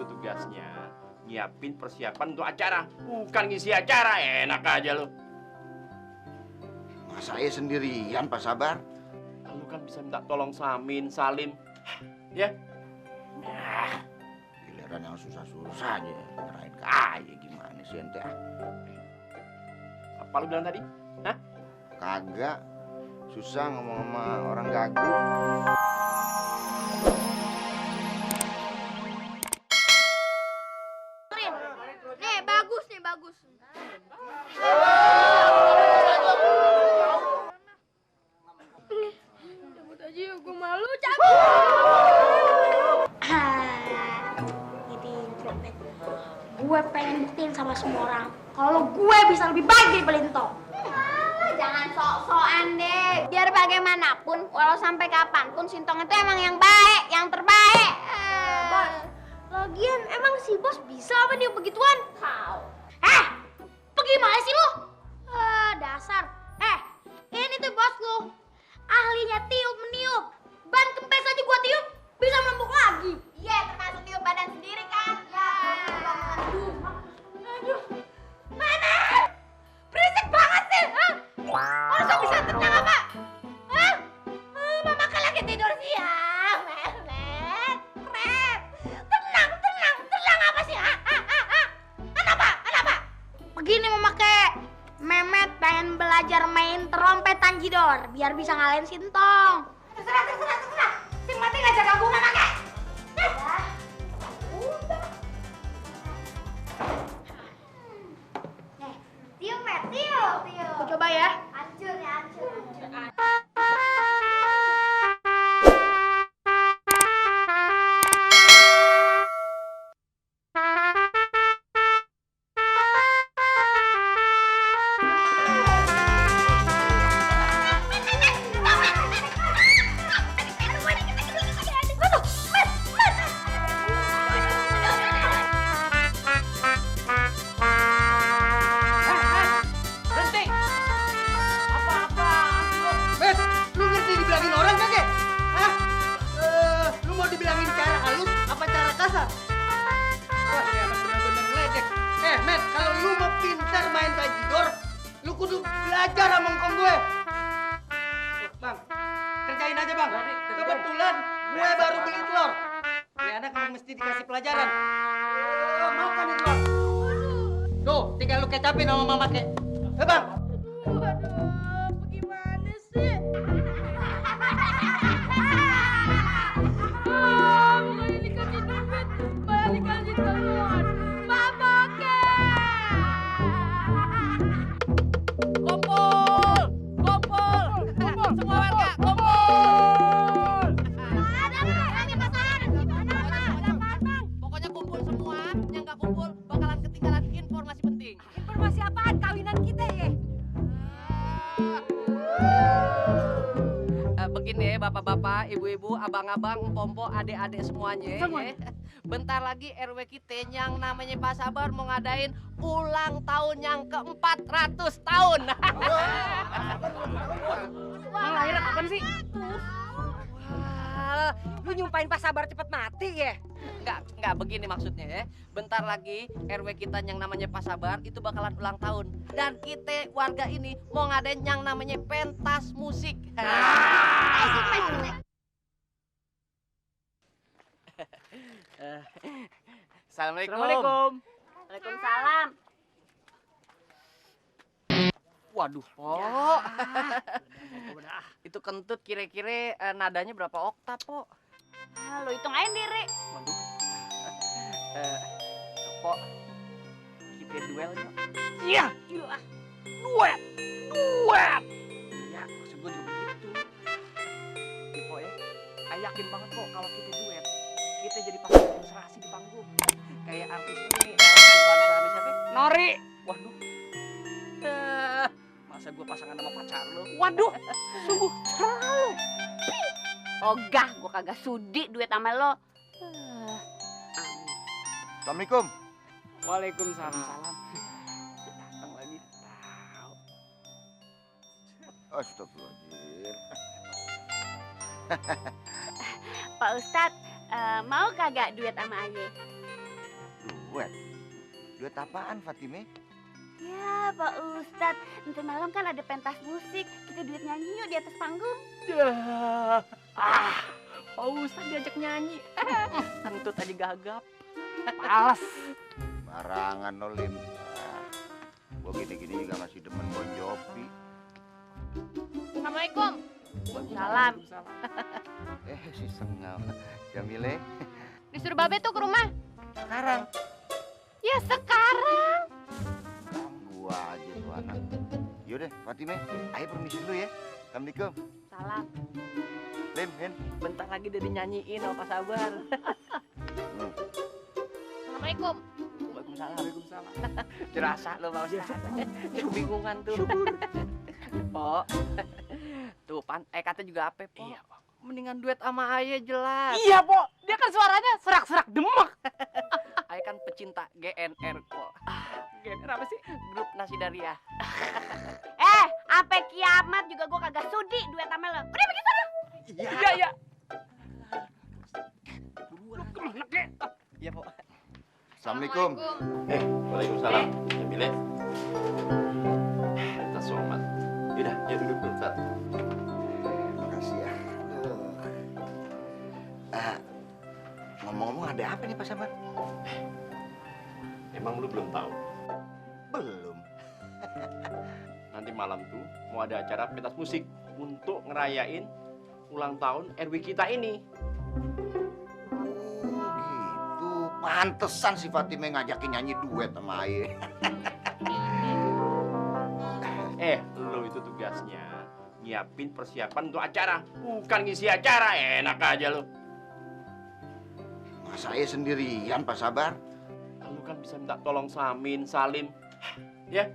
itu tugasnya nyiapin persiapan untuk acara, bukan ngisi acara. Enak aja lu. Masa saya sendirian, Pak Sabar? Lu kan bisa minta tolong Salim, ya? Giliran yang susah-susah aja, nyerahin ke ayah gimana sih ente? Apa lu bilang tadi? Hah? Kagak, susah ngomong sama orang gagu. Nih, bagus nih, bagus. Cabut aja ya, gue malu, cabut. Gue pengen buktiin sama semua orang kalau gue bisa lebih baik dari Belintong. Jangan sok-sokan deh. Biar bagaimanapun, walau sampai kapanpun, Sintong itu emang yang baik, yang terbaik. Bos, lagian emang si bos bisa apa dia begituan? Tahu. Bagaimana sih lu? Dasar. Ini tuh bos lu. Ahlinya tiup meniup. Ban kempes aja gua tiup, bisa melempuk lagi. Iya, termasuk tiup badan sendiri kan? Ya. Aduh. Mana? Berisik banget sih, Orang sok bisa tenang apa? Mama kan lagi tidur siang, Memet. Tenang apa sih? Kenapa? Begini memakai Memet pengen belajar main trompet tanjidor biar bisa ngalahin Sintong. Terserah. Sing mati ngajak ganggu Mama Kek. Udah. Tiup, Met, tiup. Aku coba ya. Hancur. Berhenti! Apa-apa? Bet, lu ngerti dibilangin orang kagak? Hah? Lu mau dibilangin cara halus apa cara kasar? Wah, ini anak bener-bener ngeledek. Met, kalau lu mau pintar main tajidor, lu kudu belajar sama ngkong gue. Bang, kerjain aja bang. Kebetulan gue baru beli telur. Ini anak emang mesti dikasih pelajaran. Makan nih telur. Tuh, tinggal lu kecapin sama Mama Kek. Bang. Aduh, bagaimana sih? Bukan dikasih duit, malah dikasih telur. Mama Kek! Kumpul semua warga, kumpul. Pokoknya kumpul semua, yang nggak kumpul bakalan ketinggalan informasi penting. Informasi apaan? Kawinan kita ya? Begini ya bapak-bapak, ibu-ibu, abang-abang, empompo, adik-adik semuanya. Bentar lagi RW kita yang namanya Pak Sabar mau ngadain ulang tahun yang ke-400 tahun. Emang lahirnya kapan sih? Wah, lu nyumpain Pak Sabar cepet mati ya? Enggak begini maksudnya ya. Bentar lagi RW kita yang namanya Pak Sabar itu bakalan ulang tahun. Dan kita warga ini mau ngadain yang namanya pentas musik. Assalamualaikum. Waalaikumsalam. Waduh, Po. Itu kentut kira-kira nadanya berapa oktav, Po? Lu hitung aja diri. Waduh. Po, kita duel yuk. Iya. Duet. Iya, maksud gue juga begitu. Nih, Po ya. Saya yakin banget kok kalau kita duet, kita jadi pasangan serasi di panggung. Kayak artis ini, siapa? Nori. Waduh. Masa gue pasangan sama pacar lo? Waduh, sungguh terlalu. Ogah, gua kagak sudi duit sama lo. Assalamualaikum. Waalaikumsalam. Datang lagi. Tahu. Astagfirullahaladzim. Pak Ustadz, mau kagak duit sama Aye? Duet? Duet apaan, Fatime? Ya, Pak Ustadz, nanti malam kan ada pentas musik. Kita duet nyanyi yuk di atas panggung. Pak Ustadz diajak nyanyi. Kentut aja gagap. Males. Barangan lo, Lim. Gua gini-gini juga masih demen Bon Jovi. Assalamualaikum. Waalaikumsalam. Si Sengal. Jamile, Disuruh Babe tuh ke rumah. sekarang. Ya sekarang. Gua aja tuh anak. Yaudah, Fatime, ayo permisi dulu ya. Assalamualaikum. Salam. Lim, Hen. Bentar lagi udah dinyanyiin sama Pak Sabar. Assalamualaikum. Waalaikumsalam. Terasa lo Pak Ustadz. Kebingungan tuh. Po. Tuh kata juga apa, Po? Iya, Po. Mendingan duet sama Aye jelas. Iya, Po. Dia kan suaranya serak-serak demek. Aye kan pecinta GNR, Po. GNR apa sih? Grup Nasi Daria. Sampai kiamat juga gua kagak sudi duet sama lo. Udah pergi sana. Iya. Buruan. Iya, Po. Assalamualaikum. Waalaikumsalam. Jamile. Kita somat. Yaudah, ya duduk dulu, Ustaz. Makasih ya. Ngomong-ngomong ada apa nih Pak Sabar? Emang lu belum tahu? Belum. Nanti malam tuh mau ada acara pentas musik untuk ngerayain ulang tahun RW kita ini. Gitu. Pantesan si Fatime ngajakin nyanyi duet sama Aye. Lu itu tugasnya nyiapin persiapan untuk acara, bukan ngisi acara. Enak aja lu. Masa Aye sendirian Pak Sabar? Lu kan bisa minta tolong Samin, Salim. Ya?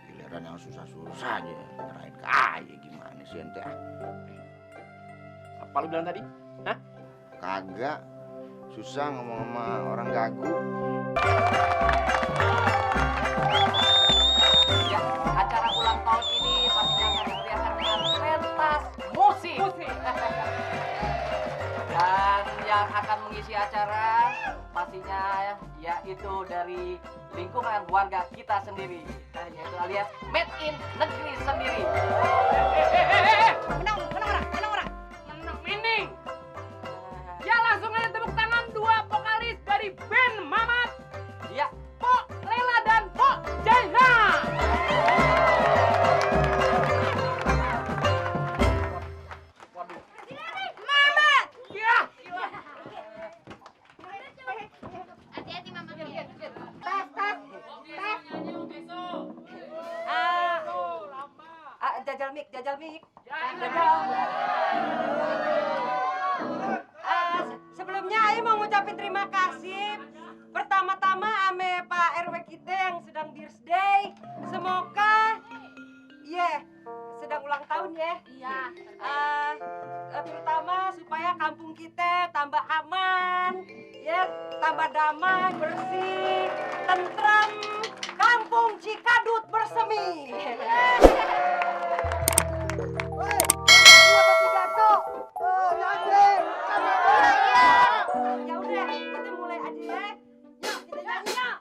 Giliran yang susah-susah aja nyerahin ke Aye, gimana sih ente? Apa lu bilang tadi? Hah? Kagak. Susah ngomong sama orang gagu. Ya, acara ulang tahun ini pastinya akan dimeriahkan dengan pentas musik. Dan yang akan mengisi acara pastinya yaitu dari lingkungan warga kita sendiri, yaitu alias made in negeri sendiri. Menang orang. Menang mining. Ya langsung aja tepuk tangan dua vokalis dari band Mamat. Ya, Po Lela dan Po Jaina. Mamat. Ya. Hati-hati Mama. Jajal mik. Sebelumnya Ayu mau ngucapin terima kasih pertama-tama ame Pak RW kita yang sedang birthday. Semoga sedang ulang tahun ya. Iya. Terutama supaya kampung kita tambah aman, ya, tambah damai, bersih, tentram, kampung Cikadut bersemi. Ya udah, kita mulai aja ya. Yuk, kita nyanyi yuk.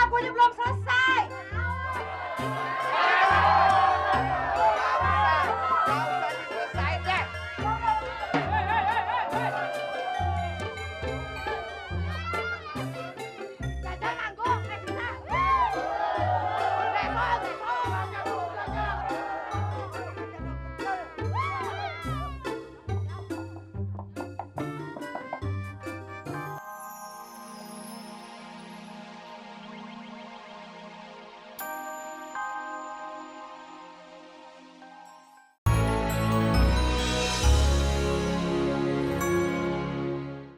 Lagunya belum selesai.